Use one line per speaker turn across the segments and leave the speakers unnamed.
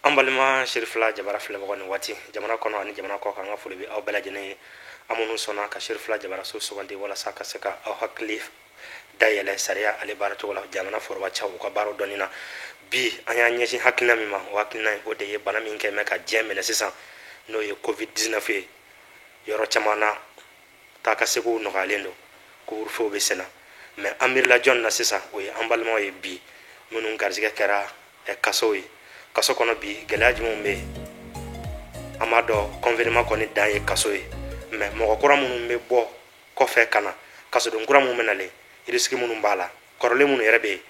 An balima Serifila Jabara filɛbagaw, ni waati jamana kɔnɔ ani jamana kɔ kan, an ka foli bɛ aw bɛɛ lajɛlen ye. An minnu sɔnna ka Serifila Jabaraso sugandi walasa ka se ka aw hakili dayɛlɛ sariya ale baara cogo la, jamana foroba caw u ka baaraw dɔnni na, bi an y'an ɲɛsin hakilina min ma, o hakilina o de ye bana min kɛ mɛ ka diɲɛ minɛ sisan, n'o ye Covid 19 ye. Yɔrɔ caman na, taa ka seginw nɔgɔyalen don, couvre-feu bɛ senna, mais an miirila jɔn na sisan? O ye an balimaw ye bi minnu garijɛgɛ kɛra kaso ye. Kaso kɔnɔ bi, gɛlɛya jumɛnw bɛ yen? An b'a dɔn confinement kɔni dan ye kaso ye, mais mɔgɔ kura minnu bɛ bɔ kɔfɛ ka na, kasoden kura minnu bɛ nalen, risque minnu b'a la, kɔrɔlen minnu yɛrɛ bɛ yen,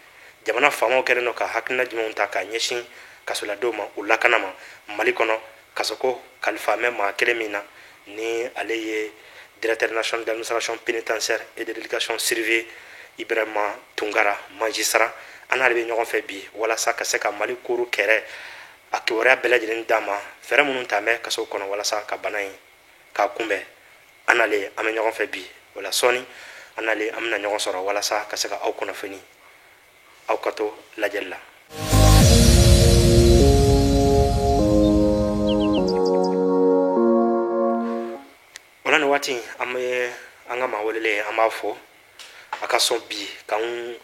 jamana faamaw kɛlen don ka hakilina jumɛnw ta k'a ɲɛsin kasoladenw ma, u lakana ma Mali kɔnɔ? Kasoko kalifa mɛ maa kelen min na, ni ale ye directeur national d'administration pénitentiaire et de l'éducation surveillée, Ibrahima Tunkara, magistrat, an n'ale bɛ ɲɔgɔn fɛ bi walasa ka se ka Mali kuru kɛrɛ a kibaruya bɛɛ lajɛlen d'a ma, fɛɛrɛ minnu ta bɛ kaso kɔnɔ walasa ka bana in k'a kunbɛn. An n'ale an bɛ ɲɔgɔn fɛ bi. O la sɔɔni, an n'ale an bɛna ɲɔgɔn sɔrɔ walasa ka se ka aw kunnafoni. Aw ka to lajɛli la. O la nin waati, an bɛ an ka maa welelen, an b'a fɔ a ka sɔn bi k'an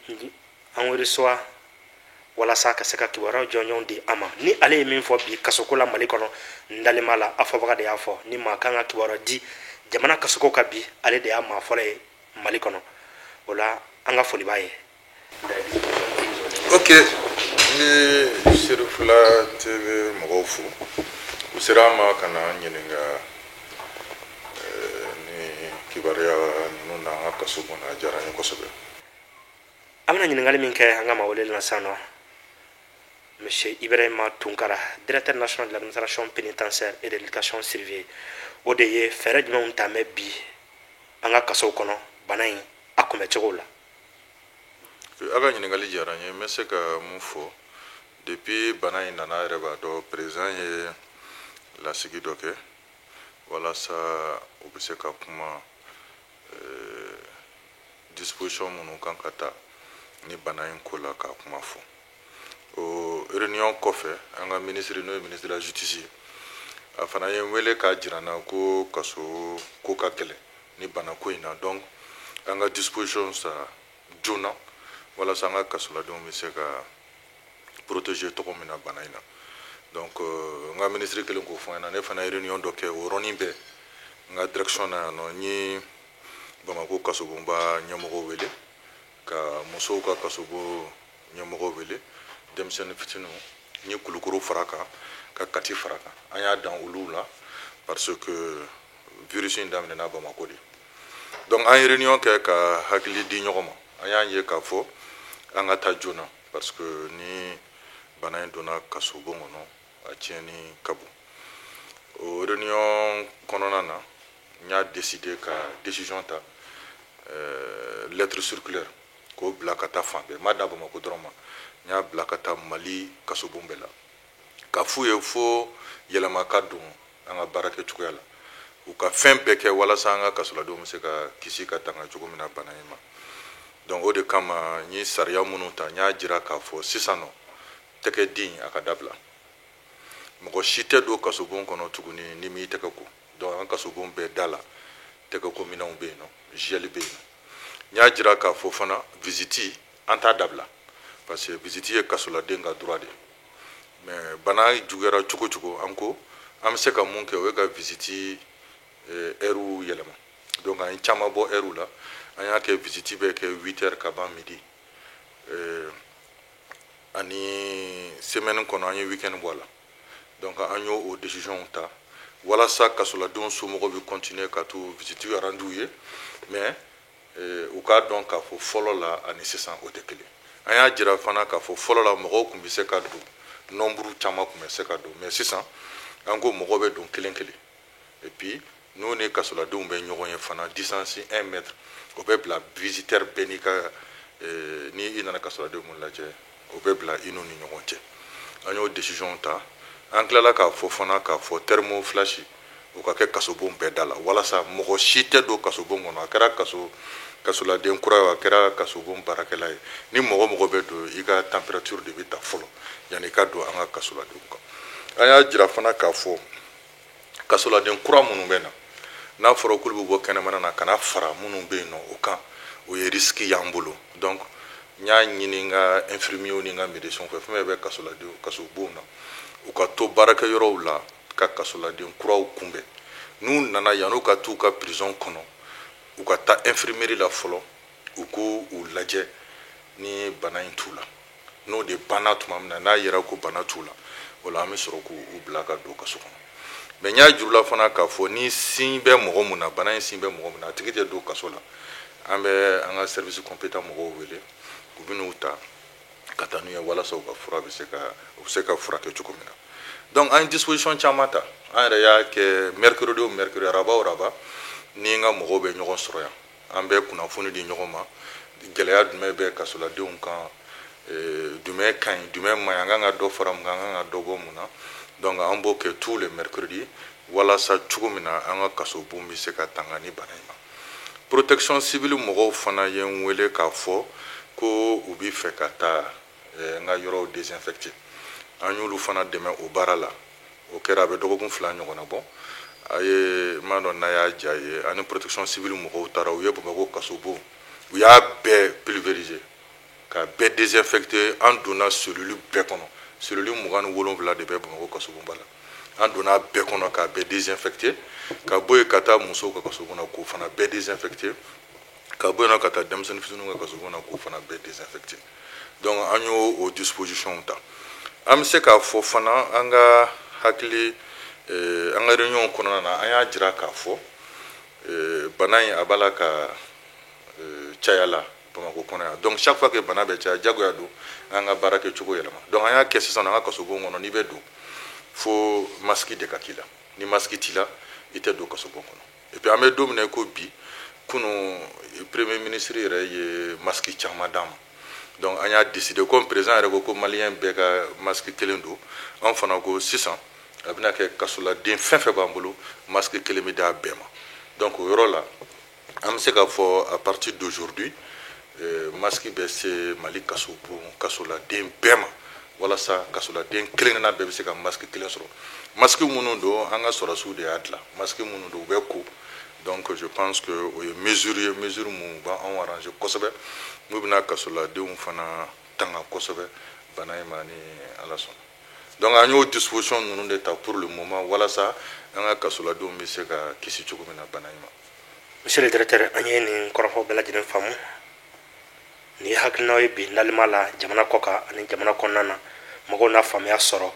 an recevoir walasa ka se ka kibaruya jɔnjɔn di an ma. Ni ale ye min fɔ bi kasoko la Mali kɔnɔ, n dalen b'a la, a fɔbaga de y'a fɔ. Ni maa kan ka kibaruya di jamana kasoko ka bi, ale de y'a maa fɔlɔ ye Mali kɔnɔ. O la an ka foli b'a ye.
Ok, n bɛ Serifila TV mɔgɔw fo. U sera an ma ka na an ɲininka ni kibaruya ninnu na an ka kaso kɔnɔ. A diyara n ye kosɛbɛ.
An bɛna ɲininkali min kɛ an ka maa welelen na sisan nɔ, monsieur Ibrahima Tunkara, directeur national de l'administration pénitentiaire et de l'éducation surveillée, o de ye fɛɛrɛ jumɛnw ta bɛ bi an ka kasow kɔnɔ bana in a kunbɛcogo la?
A ka ɲininkali diyara n ye. N bɛ se ka mun fɔ? Depuis bana in nana, yɛrɛ b'a dɔn, président ye lasigi dɔ kɛ walasa u bɛ se ka kuma disposition minnu kan ka ta ni bana in ko la, ka kuma fɔ. O réunion kɔfɛ, an ka ministre, n'o ye ministre de la Justice ye, a fana ye n wele k'a jira n na ko kaso ko ka gɛlɛn ni bana ko in na. Donc an ka disposition ta joona walasa an ka kasoladenw bɛ se ka protéger cogo min na bana in na. Donc n ka ministre kelen k'o fɔ n ɲɛna, ne fana ye réunion dɔ kɛ o yɔrɔnin bɛɛ n ka direction na yan nɔ. N ye Bamako kasobonba ɲɛmɔgɔw wele, ka musow ka kasobon ɲɛmɔgɔw wele, denmisɛnnin fitininw. N ye Kulukoro fara kan, ka Kati fara kan. An y'a dan olu la parce que virus in daminɛna Bamako de. Donc an ye réunion kɛ ka hakili di ɲɔgɔn ma. An y'a ye k'a fɔ an ka taa joona parce que ni bana in donna kasobon kɔnɔ, a tiɲɛni ka bon. O réunion kɔnɔna na, n y'a décidé ka décision ta, lettre circulaire, k'o bila ka taa fan bɛɛ. N m'a da Bamako dɔrɔn ma, n y'a bila ka taa Mali kasobon bɛɛ la, ka f'u ye fo yɛlɛma ka don an ka baara kɛcogoya la, u ka fɛn bɛɛ kɛ walasa an ka kasoladenw bɛ se ka kisi ka tanga cogo min na bana in ma. Donc o de kama n ye sariya minnu ta, n y'a jira k'a fɔ sisan nɔ, tɛgɛ den a ka dabila, mɔgɔ si tɛ don kasobon kɔnɔ tuguni ni m'i tɛgɛ ko. Donc an kasobon bɛɛ da la, tɛgɛ ko minɛnw bɛ yen nɔ, gel bɛ yen nɔ. N y'a jira k'a fɔ fana, visite an t'a dabila parce que visite ye kasoladen ka droit de ye. Mais bana juguyara cogo cogo, an ko an bɛ se ka mun kɛ? O ye ka visite heure yɛlɛma. Donc an ye caman bɔ heure la, an y'a kɛ visite bɛ kɛ 8 heures ka ban midi, ani semaine kɔnɔ an ye week-end bɔ a la. Donc an y'o o décision ta walasa kasoladenw somɔgɔw bɛ continuer ka to visite rendu ye, mais u k'a dɔn k'a fɔ fɔlɔ la ani sisan o tɛ kelen. An y'a jira fana k'a fɔ fɔlɔ la, mɔgɔw tun bɛ se ka don, nombre caman tun bɛ se ka don, mais sisan an ko mɔgɔw bɛ don kelen kelen. Et puis n'u ni kasoladenw bɛ ɲɔgɔn ye fana, distance 1 mètre o bɛ bila visiteur bɛɛ n'i ka ni i nana kasoladenw mun lajɛ, o bɛ bila i n'u ni ɲɔgɔn cɛ. An y'o décision ta. An tilala k'a fɔ fana k'a fɔ thermoflash o ka kɛ kasobon bɛɛ da la walasa mɔgɔ si tɛ don kasobon kɔnɔ, a kɛra kaso kasoladen kura ye, a kɛra kasobon baarakɛla ye, ni mɔgɔ mɔgɔ bɛ don, i ka température de bɛ ta fɔlɔ yanni i ka don an ka kasoladenw kan. An y'a jira fana k'a fɔ kasoladen kura minnu bɛ na, n'a fɔra k'olu bɛ bɔ kɛnɛmana na ka na fara minnu bɛ yen nɔ o kan, o ye risque y'an bolo. Donc n y'a ɲini n ka infirmiers ni n ka médecins fɛ, fɛn fɛn bɛ kasoladenw kasobonw na, u ka to baarakɛyɔrɔw la ka kasoladen kuraw kunbɛn. N'u nana, yan'u ka t'u ka prison kɔnɔ, u ka taa infirmerie la fɔlɔ, u k'u u lajɛ ni bana in t'u la. N'o de banna tuma min na, n'a yera ko bana t'u la, o la an bɛ sɔrɔ k'u bila ka don kaso kɔnɔ. Mais n y'a juru la fana k'a fɔ ni signe bɛ mɔgɔ mun na, bana in signe bɛ mɔgɔ mun na, a tigi tɛ don kaso la. An bɛ an ka service compétent mɔgɔw wele, u bɛ n'u ta ka taa n'u ye walasa u ka fura bɛ se ka u bɛ se ka furakɛ cogo min na. Donc an ye disposition caman ta. An yɛrɛ y'a kɛ mercredi o mercredi, araba o araba, ni n ka mɔgɔw bɛ ɲɔgɔn sɔrɔ yan, an bɛ kunnafoni di ɲɔgɔn ma, gɛlɛya jumɛn bɛ kasoladenw kan, jumɛn ka ɲi, jumɛn man ɲi, an kan ka dɔ fara mun kan, an kan ka dɔ bɔ mun na. Donc an b'o kɛ tous les mercredis walasa cogo min na an ka kasobon bɛ se ka tanga ni bana in ma. Protection civile mɔgɔw fana ye n wele k'a fɔ ko u bɛ fɛ ka taa n ka yɔrɔw désinfecter. An y'olu fana dɛmɛ o baara la. O kɛra a bɛ dɔgɔkun 2 ɲɔgɔnna bɔ. A ye n m'a dɔn n'a y'a ja ye, ani protection civile mɔgɔw taara, u ye Bamakɔ kasobon, u y'a bɛɛ pulvériser ka bɛɛ désinfecter. An donna cellule bɛɛ kɔnɔ, cellule 27 de bɛ Bamakɔ kasobonba la. An donna bɛɛ kɔnɔ k'a bɛɛ désinfecter, ka bɔ yen ka taa musow ka kasobon na k'o fana bɛɛ désinfecter, ka bɔ yen nɔ ka taa denmisɛnnin fitininw ka kasobon na k'o fana bɛɛ désinfecter. Donc an y'o o disposition ta. An bɛ se k'a fɔ fana, an ka hakili an ka réunion kɔnɔna na, an y'a jira k'a fɔ bana in a b'a la ka caya la Bamakɔ kɔnɔ yan. Donc chaque fois que bana bɛ caya, jagoya don an ka baara kɛ cogo yɛlɛma. Donc an y'a kɛ sisan, an ka kasobon kɔnɔ, n'i bɛ don, fo masque de ka k'i la. Ni masque t'i la, i tɛ don kasobon kɔnɔ. Et puis an bɛ don min na i ko bi, kunun Premier ministre yɛrɛ ye masque caman d'an ma. Donc an y'a décidé, comme président yɛrɛ ko ko malien bɛɛ ka masque kelen don, an fana ko sisan a bɛna kɛ kasoladen fɛn fɛn b'an bolo, masque kelen bɛ d'a bɛɛ ma. Donc o yɔrɔ la, an bɛ se k'a fɔ à partir d'aujourd'hui, masque bɛ se Mali kasobon kasoladen bɛɛ ma, walasa kasoladen kelen kelenna bɛɛ bɛ se ka masque kelen sɔrɔ. Masque minnu don, an ka sɔrɔdasiw de y'a dilan. Masque minnu don, u bɛ ko. Donc je pense que o ye mesure ye, mesure mun b'anw arranger kosɛbɛ, n'u bɛna kasoladenw fana tanga kosɛbɛ bana in ma, ni Ala sɔnna. Donc an y'o disposition ninnu de ta pour le moment walasa an ka kasoladenw bɛ se ka kisi cogo min na bana in ma.
Monsieur le directeur, an ye nin kɔrɔfɔ bɛɛ lajɛlen faamu. Nin ye hakilinaw ye bi nalima la jamana kɔ kan ani jamana kɔnɔna na, mɔgɔw n'a faamuya sɔrɔ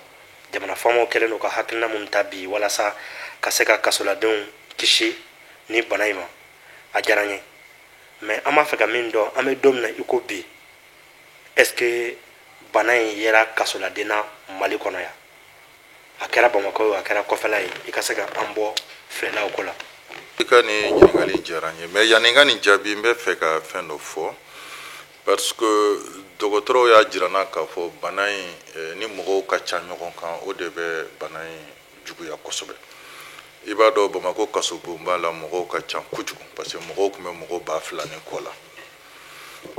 jamana faamaw kɛlen don ka hakilina minnu ta bi walasa ka se ka kasoladenw kisi ni bana in ma. A diyara n ye, mais an b'a fɛ ka min dɔn, an bɛ don min na i ko bi, est ce que bana in yera kasoladen na Mali kɔnɔ yan? A kɛra Bamakɔ ye, a kɛra kɔfɛla ye, i ka se ka an bɔ filɛlaw ko la.
I ka nin ɲininkali diyara n ye, mais yanni n ka nin jaabi, n bɛ fɛ ka fɛn dɔ fɔ, parce que dɔgɔtɔrɔw y'a jira n na k'a fɔ bana in, ni mɔgɔw ka ca ɲɔgɔn kan, o de bɛ bana in juguya kosɛbɛ. I b'a dɔn, Bamakɔ kasobonba la, mɔgɔw ka ca kojugu, parce que mɔgɔw tun bɛ mɔgɔ 2000 ni kɔ la.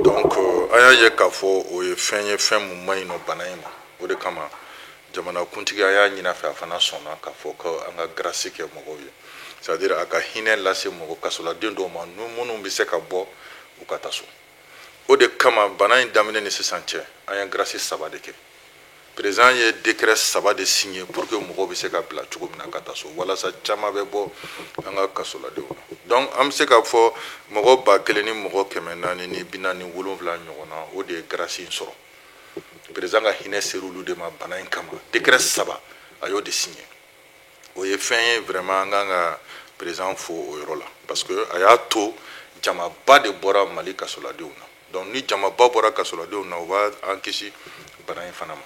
Donc an y'a ye k'a fɔ o ye fɛn ye, fɛn mun man ɲi nɔ bana in ma. O de kama jamanakuntigi, an y'a ɲini a fɛ, a fana sɔnna k'a fɔ ko an ka grâce kɛ mɔgɔw ye, c'est à dire a ka hinɛ lase mɔgɔ kasoladen dɔw ma minnu bɛ se ka bɔ u ka taa so. O de kama bana in daminɛ ni sisan cɛ, an ye grâce saba de kɛ. Président ye décret saba de signé pour que mɔgɔw bɛ se ka bila cogo min na ka taa so, walasa caman bɛ bɔ an ka kasoladenw na. Donc an bɛ se k'a fɔ mɔgɔ 1447 ɲɔgɔn na, o de ye grâce in sɔrɔ. Président ka hinɛ ser'olu de ma bana in kama. Décret saba, a y'o de signé. O ye fɛn ye vraiment, an kan ka président fo o yɔrɔ la, parce que a y'a to jamaba de bɔra Mali kasoladenw na. Donc ni jamaba bɔra kasoladenw na, o b'a an kisi bana in fana ma.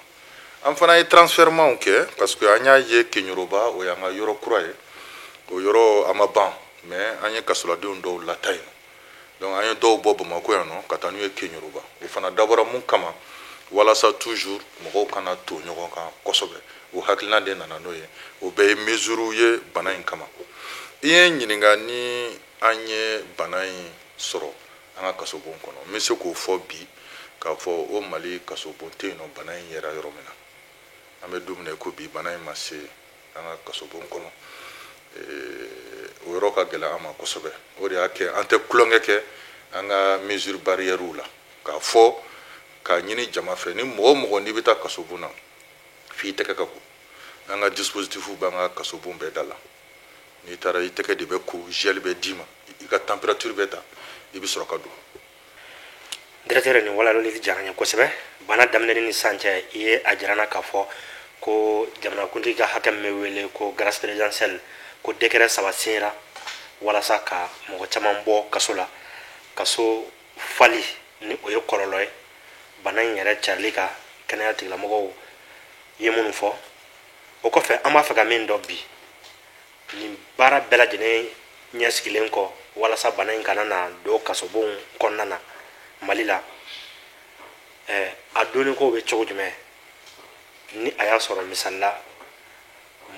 An fana ye transfèrement kɛ, parce que an y'a ye Keɲoroba, o y'an ka yɔrɔ kura ye, o yɔrɔ a ma ban, mais an ye kasoladenw dɔw lata yen. Donc an ye dɔw bɔ Bamakɔ yan nɔ ka taa n'u ye Keɲoroba. O fana dabɔra mun kama? Walasa toujours mɔgɔw kana to ɲɔgɔn kan kosɛbɛ. O hakilina de nana n'o ye. O bɛɛ ye mesure ye bana in kama. I ye n ɲininka ni an ye bana in sɔrɔ an ka kasobon kɔnɔ. N bɛ se k'o fɔ bi k'a fɔ o Mali kasobon tɛ yen nɔ bana in yera yɔrɔ min na. An bɛ don min na i ko bi, bana in ma se an ka kasobon kɔnɔ. O yɔrɔ ka gɛlɛn an ma kosɛbɛ. O de y'a kɛ an tɛ tulonkɛ kɛ an ka mesure barrière la, k'a fɔ k'a ɲini jama fɛ, ni mɔgɔ o mɔgɔ n'i bɛ taa kasobon na, f'i tɛgɛ ka ko. An ka dispositif b'an ka kasobon bɛɛ da la. N'i taara, i tɛgɛ de bɛ ko, gel bɛ d'i ma, i ka température bɛ ta, i bɛ sɔrɔ ka don.
Directeur, nin walawalali diyara n ye kosɛbɛ. Bana daminɛni ni sisan cɛ, i ye a jira n na k'a fɔ ko jamanakuntigi ka hakɛ min bɛ wele ko grâce présidentielle, ko décret 3 signera walasa ka mɔgɔ caman bɔ kaso la. Kaso fali ni o ye kɔlɔlɔ ye bana in yɛrɛ carili ka kɛnɛya tigilamɔgɔw ye minnu fɔ. O kɔfɛ, an b'a fɛ ka min dɔn bi, nin baara bɛɛ lajɛlen ɲɛsigilen kɔ walasa bana in kana na don kasobonw kɔnɔna na Mali la, a donni ko bɛ cogo jumɛn? Ni a y'a sɔrɔ, misali la,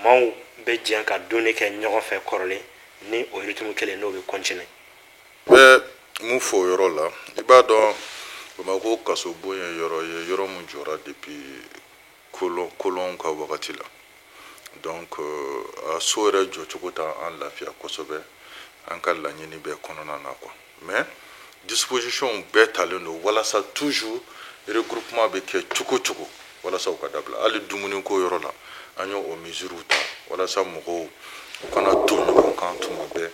maaw bɛ jɛ ka donni kɛ ɲɔgɔn fɛ kɔrɔlen, ni o rythme kelen n'o bɛ continuer.
Bɛ mun fɔ o yɔrɔ la? I b'a dɔn, Bamakɔ kasobon ye yɔrɔ ye, yɔrɔ mun jɔra depuis colon ka wagati la. Donc a so yɛrɛ jɔcogo t'an lafiya kosɛbɛ, an ka laɲini bɛɛ kɔnɔna na quoi. Mais disposition bɛɛ talen don walasa toujours regroupement bɛ kɛ cogo cogo, walasa u ka dabila. Hali dumuni ko yɔrɔ la, an y'o o mesures ta walasa mɔgɔw u kana to ɲɔgɔn kan tuma bɛɛ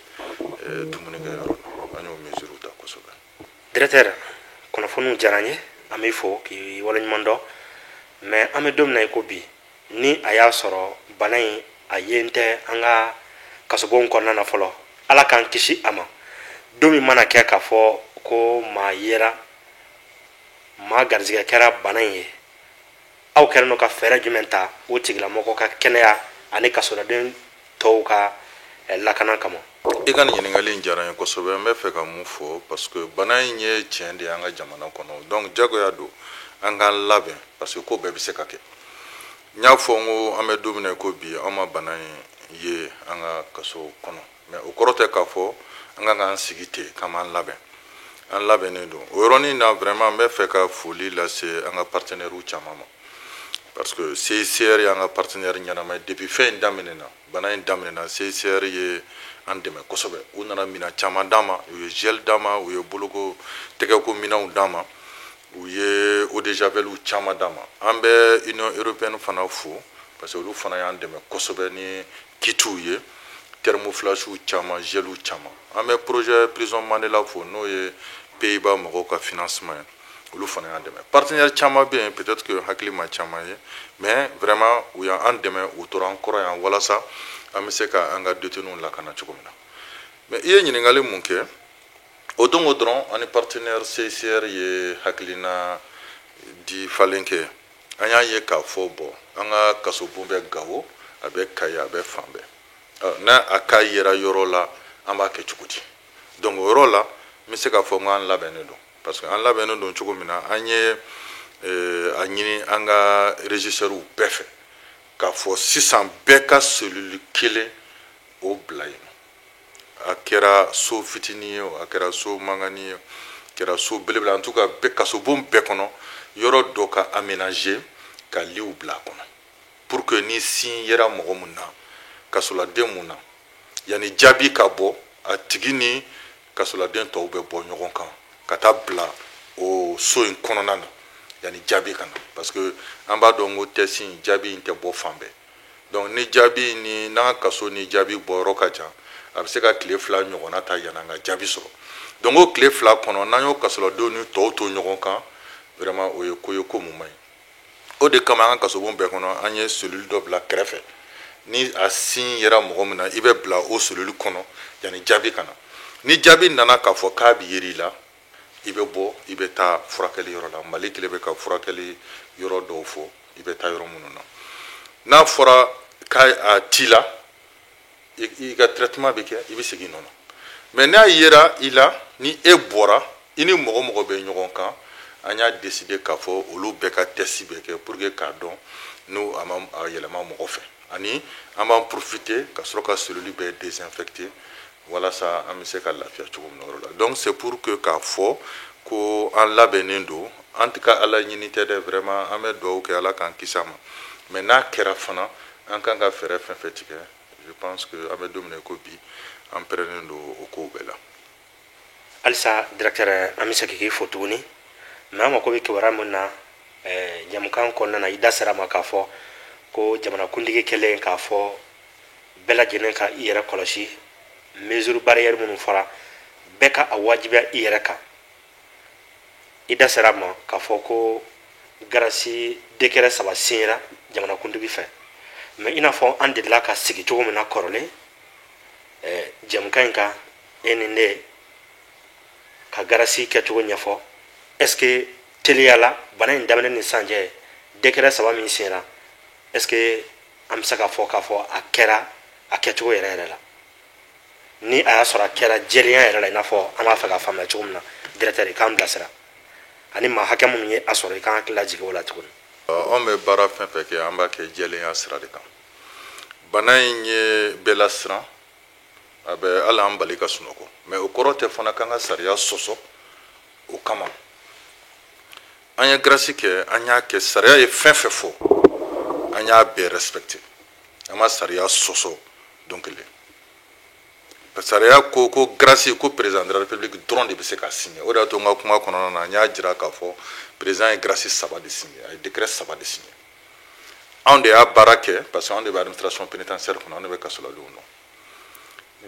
dumunikɛyɔrɔ la. An y'o mesures ta kosɛbɛ.
Directeur, kunnafoniw diyara n ye, an b'i fo k'i waleɲuman dɔn. Mais an bɛ don min na i ko bi, ni a y'a sɔrɔ bana in a yen tɛ an ka kasobonw kɔnɔna na fɔlɔ, Ala k'an kisi a ma, don min mana kɛ k'a fɔ ko maa yera, maa garijɛgɛ kɛra bana in ye, aw kɛlen don ka fɛɛrɛ jumɛn ta o tigilamɔgɔ ka kɛnɛya ani kasoladen tɔw ka lakana kama?
I ka nin ɲininkali in diyara n ye kosɛbɛ. N bɛ fɛ ka mun fɔ? Parce que bana in ye tiɲɛ de ye an ka jamana kɔnɔ. Donc jagoya don an k'an labɛn, parce que ko bɛɛ bɛ se ka kɛ. N y'a fɔ n ko an bɛ don min na ko bi, an ma bana in ye an ka kaso kɔnɔ, mais o kɔrɔ tɛ k'a fɔ an kan k'an sigi ten k'an b'an labɛn. An labɛnnen don o yɔrɔnin na. Vraiment, n bɛ fɛ ka foli lase an ka partenaires caman ma, parce que CICR y'an ka partenaire ɲɛnama ye. Depuis fɛn in daminɛna, bana in daminɛna, CICR ye an dɛmɛ kosɛbɛ. U nana minɛn caman d'an ma. U ye gel d'an ma, u ye boloko tɛgɛko minɛnw d'an ma, u ye eau de javel caman d'an ma. An bɛ Union européenne fana fo, parce que olu fana y'an dɛmɛ kosɛbɛ ni kitiw ye, thermoflashw caman, geliw caman. An bɛ projet Prison Mandela fo, n'o ye Pays-Bas mɔgɔw ka financement ye, olu fana y'an dɛmɛ. Partenaire caman bɛ yen, peut-être que hakili ma caman ye, mais vraiment u y'an dɛmɛ, u tora an kɔrɔ yan walasa an bɛ se ka an ka détenus lakana cogo min na. Mais i ye ɲininkali mun kɛ, o don o dɔrɔn, an ni partenaire CICR ye hakilina di falen kɛ. An y'a ye k'a fɔ, bɔn, an ka kasobon bɛ Gawo, a bɛ Kayi, a bɛ fan bɛɛ. N'a a ka yera yɔrɔ la, an b'a kɛ cogo di? Donc o yɔrɔ la, n bɛ se k'a fɔ n ko an labɛnnen don, parce que an labɛnnen don cogo min na, an ye a ɲini an ka régisseurs bɛɛ fɛ k'a fɔ sisan bɛɛ ka cellule kelen o bila yen. A kɛra so fitinin ye o, a kɛra so mangani ye, a kɛra so belebele, en tout cas bɛɛ, kasobon bɛɛ kɔnɔ, yɔrɔ dɔ ka aménager ka liw bila a kɔnɔ, pour que ni sin yera mɔgɔ mun na, kasoladen mun na, yanni jaabi ka bɔ, a tigi ni kasoladen tɔw bɛ bɔ ɲɔgɔn kan ka taa bila o so in kɔnɔna na yanni jaabi ka na. Parce que an b'a dɔn ko test in jaabi in tɛ bɔ fan bɛɛ. Donc ni jaabi ni n'an ka kaso ni jaabi bɔyɔrɔ ka jan, a bɛ se ka tile 2 ɲɔgɔnna ta yanni an ka jaabi sɔrɔ. Donc o tile 2 kɔnɔ, n'an y'o kasoladenw ni tɔw to ɲɔgɔn kan, vraiment o ye ko ye, ko mun man ɲi. O de kama an ka kasobon bɛɛ kɔnɔ, an ye cellule dɔ bila kɛrɛfɛ. Ni a sin yera mɔgɔ min na, i bɛ bila o cellule kɔnɔ yanni jaabi ka na. Ni jaabi nana k'a fɔ k'a bɛ yeri la, i bɛ bɔ, i bɛ taa furakɛli yɔrɔ la. Mali kelen bɛ ka furakɛli yɔrɔ dɔw fɔ, i bɛ taa yɔrɔ minnu na. N'a fɔra k'a t'i la, i ka traitement bɛ kɛ, i bɛ segin i nɔ na. Mais n'a yera i la, ni e bɔra, i ni mɔgɔ mɔgɔ bɛ ɲɔgɔn kan, an y'a décider k'a fɔ olu bɛɛ ka test bɛ kɛ pour que k'a dɔn n'u a ma a yɛlɛma mɔgɔ fɛ. Ani an b'an profiter ka sɔrɔ ka cellule bɛɛ désinfecter walasa an bɛ se ka lafiya cogo min na o yɔrɔ la. Donc c'est pour que k'a fɔ ko an labɛnnen don. An tɛ ka Ala ɲini tɛ dɛ, vraiment an bɛ dugawu kɛ Ala k'an kisi a ma. Mais n'a kɛra fana, an kan ka fɛɛrɛ fɛn fɛn tigɛ, je pense que an bɛ don min na i ko bi, an pɛrɛnnen don o kow bɛɛ la.
Halisa, directeur, an bɛ segin k'i fo tuguni. Mais an mako bɛ kibaruya min na jamukan kɔnɔna na, i da sera ma k'a fɔ ko jamanakuntigi kɛlen k'a fɔ bɛɛ lajɛlen ka i yɛrɛ kɔlɔsi, mesure barrière minnu fɔra, bɛɛ ka a wajibiya i yɛrɛ kan. I da sera ma k'a fɔ ko grâce décret saba signera jamanakuntigi fɛ. Mais i n'a fɔ an delila ka sigi cogo min na kɔrɔlen jamukan in kan, e ni ne ka grâce kɛcogo ɲɛfɔ, est ce que teliya la, bana in daminɛ ni sisan cɛ, décret saba min signera, est ce que an bɛ se k'a fɔ k'a fɔ a kɛra a kɛcogo yɛrɛ yɛrɛ la, ni a y'a sɔrɔ a kɛra jɛlenya yɛrɛ la, i n'a fɔ an b'a fɛ k'a faamuya cogo min na? Directeur, i k'an bilasira, ani maa hakɛ minnu ye a sɔrɔ, i k'an hakili lajigin o la tuguni.
Anw bɛ baara fɛn fɛn kɛ, an b'a kɛ jɛlenya sira de kan. Bana in ye bɛɛ lasiran, a bɛ hali an bali ka sunɔgɔ, mais o kɔrɔ tɛ fana k'an ka sariya sɔsɔ. O kama an ye grâce kɛ, an y'a kɛ sariya ye fɛn fɛn fɔ, an y'a bɛɛ respecté, an ma sariya sɔsɔ. Don kelen, sariya ko ko grâce ko président de la République dɔrɔn de bɛ se ka signer. O de y'a to n ka kuma kɔnɔna na, n y'a jira k'a fɔ président ye grâce saba de signer, a ye décret saba de signer. Anw de y'a baara kɛ, parce que anw de bɛ administration pénitentiaire kɔnɔ, anw de bɛ kasoladenw dɔn.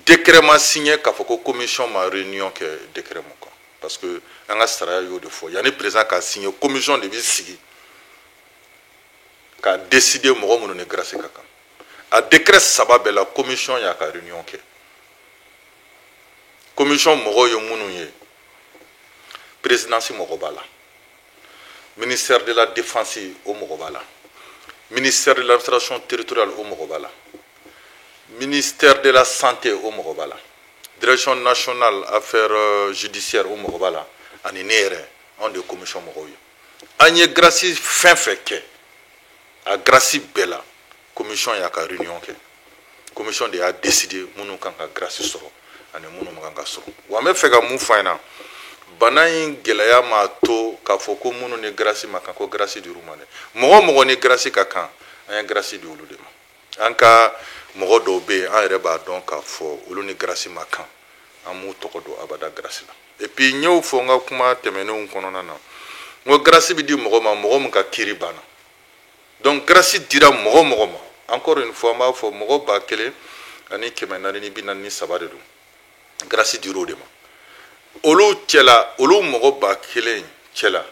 Décret ma signé k'a fɔ ko commission ma réunion kɛ décret mun kan, parce que an ka sariya y'o de fɔ: yanni président k'a signer, commission de bɛ sigi ka décider mɔgɔ minnu ni grâce ka kan. A décret saba bɛɛ la, commission y'a ka réunion kɛ. Commission mɔgɔw ye minnu ye, présidence mɔgɔ b'a la, ministère de la Défense o mɔgɔ b'a la, ministère de l'Administration territoriale o mɔgɔ b'a la, ministère de la Santé o mɔgɔ b'a la, Direction nationale affaires judiciaires o mɔgɔ b'a la, ani ne yɛrɛ. Anw de ye commission mɔgɔw ye. An ye grâce fɛn fɛn kɛ, a grâce bɛɛ la, commission y'a ka réunion kɛ. Commission de y'a décidé minnu kan ka grâce sɔrɔ ani minnu man kan ka sɔrɔ. Wa n bɛ fɛ ka mun fɔ an ɲɛna? Bana in gɛlɛya m'a to k'a fɔ ko minnu ni grâce ma kan, ko grâce dir'u ma dɛ. Mɔgɔ o mɔgɔ ni grâce ka kan, an ye grâce di olu de ma. An ka mɔgɔ dɔw bɛ yen, an yɛrɛ b'a dɔn k'a fɔ olu ni grâce ma kan, an m'u tɔgɔ don abada grâce la. Et puis n y'o fɔ n ka kuma tɛmɛnenw kɔnɔna na, n ko grâce bɛ di mɔgɔ ma, mɔgɔ min ka kiiri banna. Donc grâce dira mɔgɔ mɔgɔ ma, encore une fois n b'a fɔ, mɔgɔ 1443 de don, grâce dir'o de ma. Olu cɛla, olu mɔgɔ 1000 cɛla,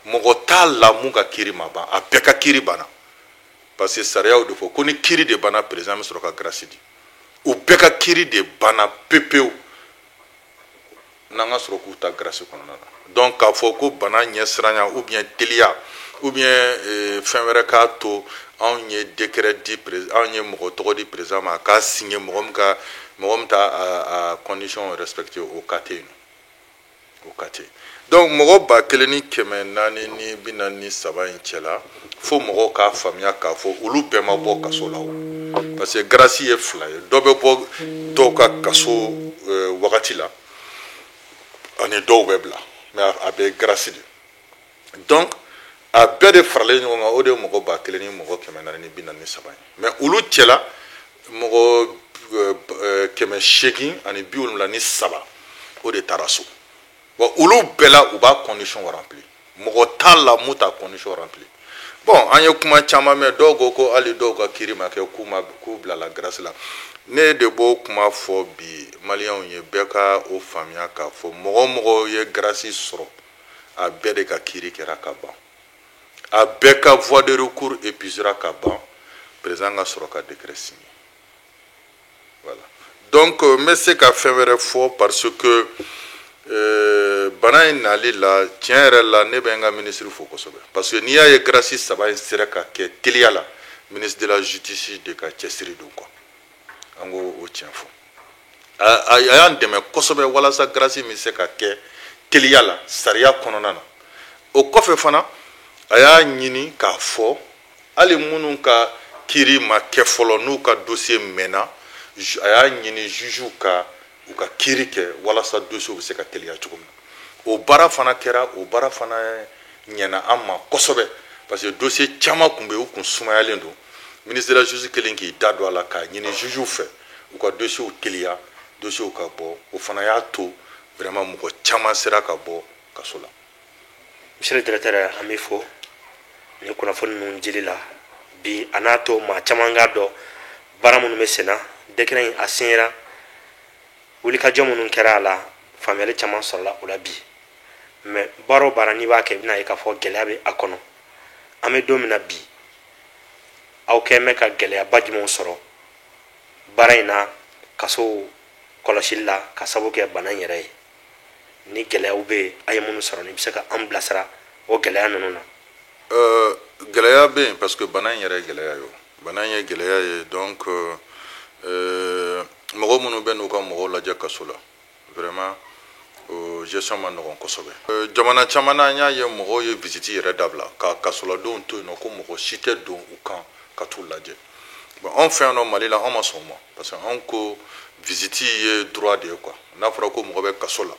mɔgɔ t'a la mun ka kiiri ma ban, a bɛɛ ka kiiri banna, parce que sariyaw de fɔ ko ni kiiri de banna, président bɛ sɔrɔ ka grâce di. U bɛɛ ka kiiri de banna pepewu, n'an ka sɔrɔ k'u ta grâce kɔnɔna na. Donc k'a fɔ ko bana ɲɛsiranya ou bien teliya ou bien fɛn wɛrɛ k'a to anw ye décret di, anw ye mɔgɔ tɔgɔ di président ma a k'a signer, mɔgɔ min ka mɔgɔ min t'a a condition respecté, o cas tɛ yen nɔ, o cas tɛ yen. Donc mɔgɔ 1443 in cɛla, fo mɔgɔw k'a faamuya k'a fɔ olu bɛɛ ma bɔ kaso la o, parce que grâce ye fila ye: dɔ bɛ bɔ dɔw ka kaso wagati la, ani dɔw bɛ bila, mais a bɛɛ ye grâce de. Donc a bɛɛ de faralen ɲɔgɔn kan, o de ye mɔgɔ 1443 ye. Mais olu cɛla, mɔgɔ 873, o de taara so. Bon, olu bɛɛ la, u b'a condition rempli, mɔgɔ t'a la mun t'a condition rempli. Bon, an ye kuma caman mɛn, dɔw ko ko hali dɔw ka kiiri ma kɛ, k'u ma k'u bilala grâce la. Ne de b'o kuma fɔ bi maliyɛnw ye, bɛɛ ka o faamuya k'a fɔ mɔgɔ o mɔgɔ ye grâce sɔrɔ, a bɛɛ de ka kiiri kɛra ka ban, a bɛɛ ka voie de recours épuisera ka ban, président ka sɔrɔ ka décret signer. Voilà. Donc n bɛ se ka fɛn wɛrɛ fɔ, parce que bana in nali la, tiɲɛ yɛrɛ la, ne bɛ n ka ministre fo kosɛbɛ, parce que n'i y'a ye grâce saba in sera ka kɛ teliya la, ministre de la Justice de ka cɛsiri don quoi. An k'o o tiɲɛ fɔ, a y'an dɛmɛ kosɛbɛ walasa grâce min se ka kɛ teliya la sariya kɔnɔna na. O kɔfɛ fana, a y'a ɲini k'a fɔ hali minnu ka kiiri ma kɛ fɔlɔ, n'u ka dossier mɛnna, a y'a ɲini juge ka u ka kiiri kɛ walasa dossier bɛ se ka teliya cogo min na. O baara fana kɛra, o baara fana ɲɛna an ma kosɛbɛ. Parce que dossier caman tun bɛ yen, u kun sumayalen don. Ministre de la justice kelen k'i da don a la k'a ɲini jugew fɛ u ka dossiers teliya, dossiers ka bɔ. O fana y'a to vraiment mɔgɔ caman sera ka bɔ kaso la.
Monsieur le directeur, an b'i fo nin kunnafoni ninnu jeli la bi. A n'a to maa caman k'a dɔn baara minnu bɛ sen na, décret in a signera, wulikajɔ minnu kɛra a la, faamuyali caman sɔrɔla o la bi. Mais baara o baara n'i b'a kɛ, i bɛna ye k'a fɔ gɛlɛya bɛ a kɔnɔ. An bɛ don min na bi, aw kɛn bɛ ka gɛlɛyaba jumɛnw sɔrɔ baara in na, kaso kɔlɔsili la, ka sababu kɛ bana in yɛrɛ ye? Ni gɛlɛyaw bɛ yen, a ye minnu sɔrɔ, ni bɛ se ka an bilasira o gɛlɛya ninnu na.
Gɛlɛya bɛ yen, parce que bana in yɛrɛ ye gɛlɛya ye. O bana in ye gɛlɛya ye. Donc mɔgɔ minnu bɛ n'u ka mɔgɔw lajɛ kaso la, vraiment o gestion ma nɔgɔn kosɛbɛ. Jamana caman na, an y'a ye mɔgɔw ye visite yɛrɛ dabila ka kasoladenw to yen nɔ, ko mɔgɔ si tɛ don u kan ka t'u lajɛ. Bon, anw fɛ yan nɔ Mali la, anw ma sɔn o ma, parce que anw ko visite ye droit de ye quoi. N'a fɔra ko mɔgɔ bɛ kaso la,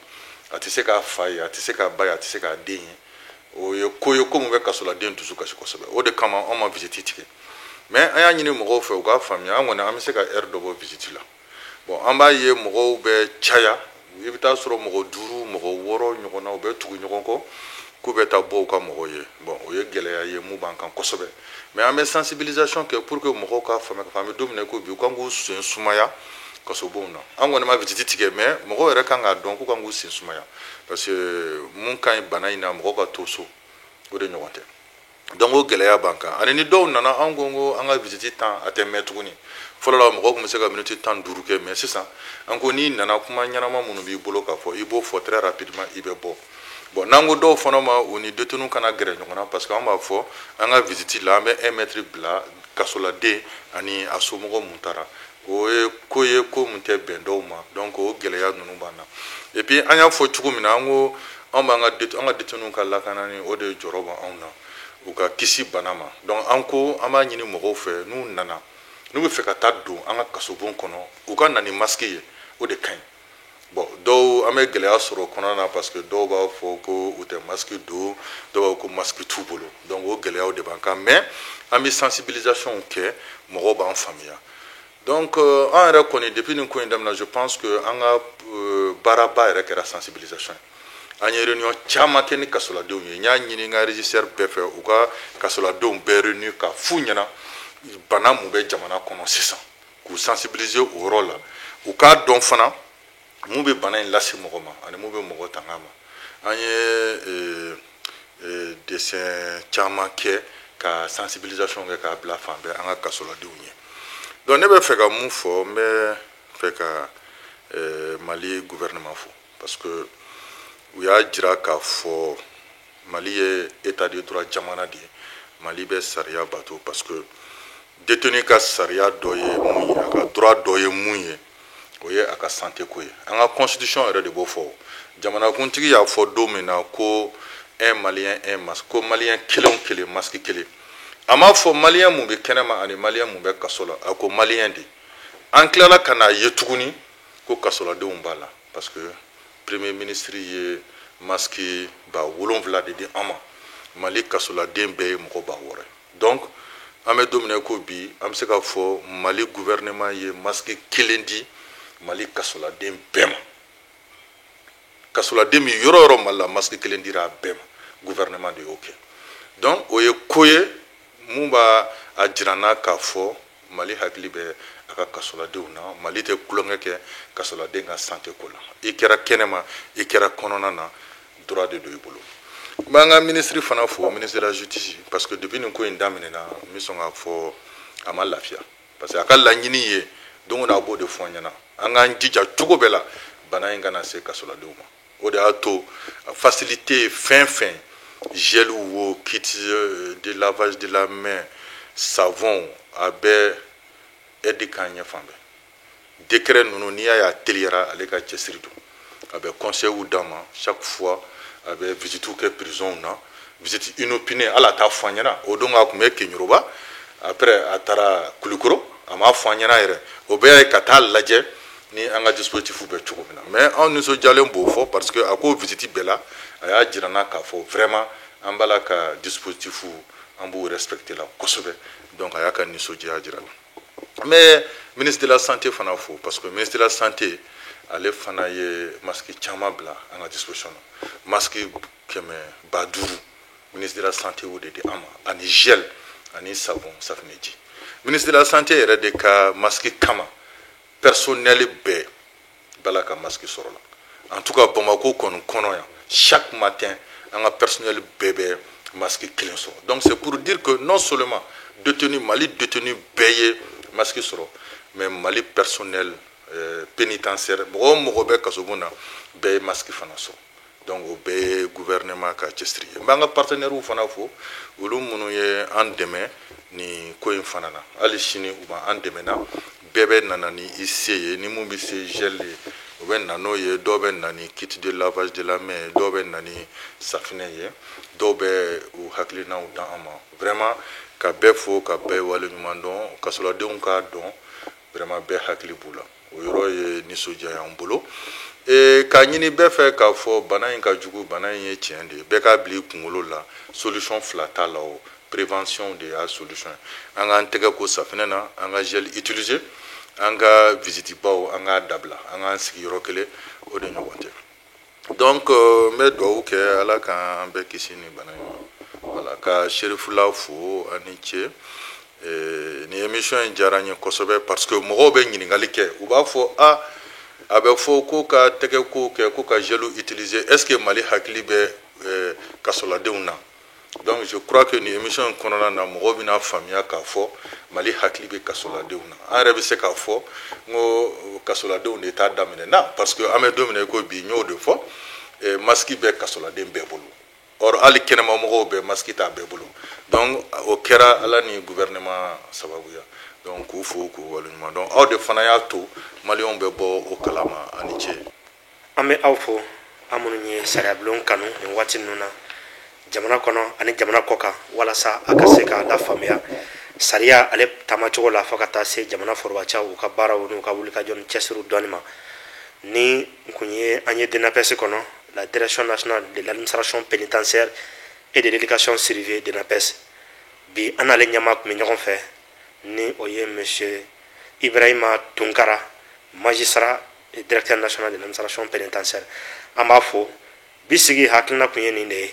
a tɛ se k'a fa ye, a tɛ se k'a ba ye, a tɛ se k'a den ye, o ye ko ye ko mun bɛ kasoladen dusu kasi kosɛbɛ. O de kama anw ma visite tigɛ. Mais an y'a ɲini mɔgɔw fɛ u k'a faamuya, an kɔni an bɛ se ka heure dɔ bɔ visite la. Bon, an b'a ye mɔgɔw bɛ caya, i bɛ taa sɔrɔ mɔgɔ 5, mɔgɔ 6 ɲɔgɔnna, u bɛ tugu ɲɔgɔn kɔ k'u bɛ taa bɔ u ka mɔgɔw ye. Bon, o ye gɛlɛya ye mun b'an kan kosɛbɛ. Mais an bɛ sensibilisation kɛ pour que mɔgɔw k'a faamuya k'a fɔ an bɛ don min na i ko bi, u kan k'u sen sumaya kasobonw na. An kɔni ma visite tigɛ, mais mɔgɔw yɛrɛ kan k'a dɔn k'u kan k'u sen sumaya, parce que mun ka ɲi bana in na, mɔgɔw ka to so, o de ɲɔgɔn tɛ. Donc o gɛlɛya b'an kan. Ani ni dɔw nana, an ko an ka visite tan a tɛ mɛn tuguni. Fɔlɔ la, mɔgɔw tun bɛ se ka minute 15 kɛ, mais sisan an ko n'i nana, kuma ɲɛnama minnu b'i bolo k'a fɔ, i b'o fɔ très rapidement, i bɛ bɔ. Bon, n'an ko dɔw fana ma, u ni détenu kana gɛrɛ ɲɔgɔn na, parce que an b'a fɔ an ka visite la, an bɛ 1 mètre bila kasoladen ani a somɔgɔ mun taara. O ye ko ye ko mun tɛ bɛn dɔw ma. Donc o gɛlɛya ninnu b'an na. Et puis an y'a fɔ cogo min na, an ko anw b'an ka an ka détenu ka lakanani, o de jɔrɔ b'anw na, u ka kisi bana ma. Donc an ko an b'a ɲini mɔgɔw fɛ, n'u nana, n'u bɛ fɛ ka taa don an ka kasobon kɔnɔ, u ka na ni masque ye, o de ka ɲi. Bon, dɔw, an bɛ gɛlɛya sɔrɔ o kɔnɔna na, parce que dɔw b'a fɔ ko u tɛ masque don, dɔw b'a fɔ ko masque t'u bolo. Donc o gɛlɛyaw de b'an kan, mais an bɛ sensibilisation kɛ, mɔgɔw b'an faamuya. Donc an yɛrɛ kɔni, depuis nin ko in daminɛ, je pense que an ka baaraba yɛrɛ kɛra sensibilisation ye. An ye réunion caman kɛ ni kasoladenw ye. N y'a ɲini n ka régisseur bɛɛ fɛ, u ka kasoladenw bɛɛ réunir ka f'u ɲɛna bana mun bɛ jamana kɔnɔ sisan, k'u sensibiliser o yɔrɔ la, u k'a dɔn fana mun bɛ bana in lase mɔgɔ ma ani mun bɛ mɔgɔ tanga ma. An ye dessin caman kɛ ka sensibilisation kɛ k'a bila fan bɛɛ an ka kasoladenw ye. Donc ne bɛ fɛ ka mun fɔ? N bɛ fɛ ka Mali gouvernement fo, parce que u y'a jira k'a fɔ Mali ye état de droit jamana de ye, Mali bɛ sariya bato. Parce que détenu ka sariya dɔ ye mun ye, a ka droit dɔ ye mun ye, o ye a ka santé ko ye. An ka constitution yɛrɛ de b'o fɔ. Jamanakuntigi y'a fɔ don min na ko un Malien un masque, ko Malien kelen o kelen masque kelen, a m'a fɔ Malien mun bɛ kɛnɛma ani Malien mun bɛ kaso la, a ko Malien de. An tilala ka n'a ye tuguni ko kasoladenw b'a la, parce que premier ministre ye masque 7000 de di an ma. Mali kasoladen bɛɛ ye mɔgɔ 6000. Donc an bɛ don min na ko bi, an bɛ se k'a fɔ Mali gouvernement ye masque kelen di Mali kasoladen bɛɛ ma. Kasoladen min yɔrɔ o yɔrɔ Mali la, masque kelen dira a bɛɛ ma, gouvernement de y'o kɛ. Donc o ye ko ye mun b'a a jira n na k'a fɔ Mali hakili bɛ a ka kasoladenw na. Mali tɛ tulonkɛ kɛ kasoladen ka santé ko la. I kɛra kɛnɛma, i kɛra kɔnɔna na, droit de don i bolo. N b'an ka ministre fana fo, ministre de la justice, parce que depuis nin ko in daminɛna, n bɛ sɔn k'a fɔ a ma lafiya, parce que a ka laɲini ye don o don, a b'o de fɔ an ɲɛna, an k'an jija cogo bɛɛ la bana in kana se kasoladenw ma. O de y'a to facilité fɛn fɛn, gel wo, kit de lavage de la main, savon, a bɛɛ aide k'an ɲɛ fan bɛɛ. Décret ninnu, n'i y'a ye a teliyara, ale ka cɛsiri don. A bɛ conseil d'an ma chaque fois, a bɛ visite kɛ prison na, visite inopinée. Hali a t'a fɔ an ɲɛna. O don a tun bɛ Keɲeroba, après a taara Kulikoro, a m'a fɔ an ɲɛna yɛrɛ. O bɛɛ ye ka taa lajɛ ni an ka dispositif bɛ cogo min na. Mais anw nisɔndiyalen b'o fɔ, parce que a ko visite bɛɛ la, a y'a jira n na k'a fɔ vraiment an b'a la ka dispositif An b'u respecter la kosɛbɛ. Donc a y'a ka nisɔndiya jira la. N bɛ ministre de la Santé fana fo, parce que ministre de la Santé, ale fana ye masque caman bila an ka disposition na. Masque 500 000, ministre de la Santé y'o de di an ma, ani gel ani savon, safunɛji. Ministre de la Santé yɛrɛ de ka masque kama, personnel bɛɛ bala ka masque sɔrɔ la. En tout cas, Bamako kɔni kɔnɔ yan, chaque matin, an ka personnel bɛɛ bɛ masque kelen sɔrɔ. Donc c'est pour dire que non seulement détenu, Mali détenu bɛɛ ye masque sɔrɔ, mais Mali personnel pénitentiaire, mɔgɔ o mɔgɔ bɛ kasobon na, bɛɛ ye masque fana sɔrɔ. Donc o bɛɛ ye gouvernement ka cɛsiri ye. N b'an ka partenaires fana fo, olu minnu ye an dɛmɛ nin ko in fana na. Hali sini u b'an dɛmɛ na. Bɛɛ bɛ nana ni i se ye. Ni mun bɛ se gel ye, o bɛ na n'o ye. Dɔw bɛ na ni kit de lavage de la main ye, dɔw bɛ na ni safinɛ ye, dɔw bɛ u hakilinaw d'an ma. Vraiment, ka bɛɛ fo, ka bɛɛ waleɲuman dɔn. Kasoladenw k'a dɔn, vraiment, bɛɛ hakili b'u la. O yɔrɔ ye nisɔndiya y'an bolo. K'a ɲini bɛɛ fɛ k'a fɔ bana in ka jugu, bana in ye tiɲɛ de ye. Bɛɛ k'a bila i kunkolo la, solution fila t'a la, o prévention de y'a solution ye. An k'an tɛgɛ ko safinɛ na, an ka gel utiliser, an ka visite baw, an k'a dabila, an k'an sigi yɔrɔ kelen, o de ɲɔgɔn tɛ. Donc n bɛ dugawu kɛ, Ala k'an bɛɛ kisi ni bana in ma. Voilà, ka Serifula fo, ani ce. Nin émission in diyara n ye kosɛbɛ, parce que mɔgɔw bɛ ɲininkali kɛ, u b'a fɔ: a a bɛ fɔ ko ka tɛgɛ ko kɛ, ko ka gel utiliser, est ce que Mali hakili bɛ kasoladenw na? Donc je crois que nin émission in kɔnɔna na, mɔgɔw bɛna faamuya k'a fɔ Mali hakili bɛ kasoladenw na. An yɛrɛ bɛ se k'a fɔ n ko kasoladenw de t'a daminɛ na, parce que an bɛ don min na i ko bi, n y'o de fɔ, masque bɛ kasoladen bɛɛ bolo. Or hali kɛnɛmamɔgɔw bɛɛ, masque t'a bɛɛ bolo. Donc o kɛra Ala ni gouvernement sababuya. Donc k'u fo, k'u waleɲuman dɔn. Aw de fana y'a to Maliyɛnw bɛ bɔ o kalama. Ani ce.
An bɛ aw fo, an minnu ye sariyabulon kanu nin waati ninnu na, jamana kɔnɔ ani jamana kɔ kan, walasa a ka se k'a lafaamuya sariya ale taamacogo la, fo ka taa se jamana forobacaw u ka baaraw n'u ka wulikajɔ ni cɛsiriw dɔɔni ma. Ni kun ye an ye DNAPS kɔnɔ, la Direction nationale de l'administration pénitentiaire et de l'éducation surveillée, DNAPS. Bi an n'ale ɲɛmaa tun bɛ ɲɔgɔn fɛ, ni o ye monsieur Ibrahima Tunkara, magistrat et directeur national de l'administration pénitentiaire. An b'a fo. Bi sigi hakilina kun ye nin de ye,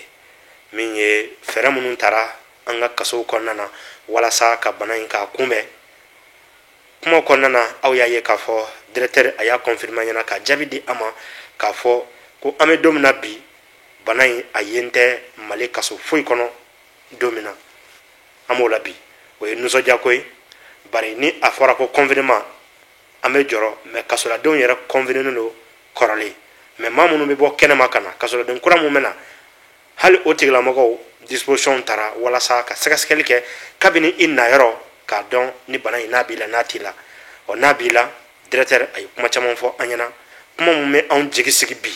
min ye fɛɛrɛ minnu tara an ka kasow kɔnɔna na walasa ka bana in k'a kunbɛn. Kuma kɔnɔna na, aw y'a ye k'a fɔ directeur a y'a confirmer ɲɛna, ka jaabi di an ma k'a fɔ ko an bɛ don min na bi, bana in a yen tɛ Mali kaso foyi kɔnɔ don min na an b'o la bi. O ye nisɔndiyako ye, bari ni a fɔra ko confinement, an bɛ jɔrɔ, mais kasoladenw yɛrɛ confiné don kɔrɔlen. Mais maa minnu bɛ bɔ kɛnɛma ka na, kasoladen kura mun bɛ na, hali o tigilamɔgɔw, disposition tara walasa ka sɛgɛsɛgɛli kɛ kabini i nayɔrɔ, k'a dɔn ni bana in n'a b'i la, n'a t'i la. Ɔ, n'a b'i la, directeur a ye kuma caman fɔ an ɲɛna, kuma mun bɛ anw jigi sigi bi,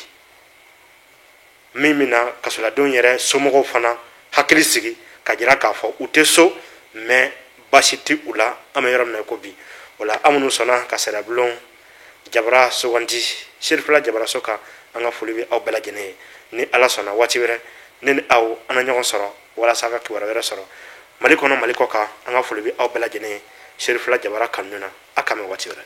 min bɛna kasoladenw yɛrɛ somɔgɔw fana hakili sigi, ka jira k'a fɔ u tɛ so, mais baasi tɛ u la an bɛ yɔrɔ min na ko bi. O la, an minnu sɔnna ka sariyabulon jabara sugandi Serifila jabaraso kan, an ka foli bɛ aw bɛɛ lajɛlen ye. Ni Ala sɔnna, waati wɛrɛ, ne ni aw an na ɲɔgɔn sɔrɔ walasa ka kibaruya wɛrɛ sɔrɔ Mali kɔnɔ, Mali kɔ kan. An ka foli bɛ aw bɛɛ lajɛlen ye Serifila jabara kanu na. A k'an bɛn waati wɛrɛ.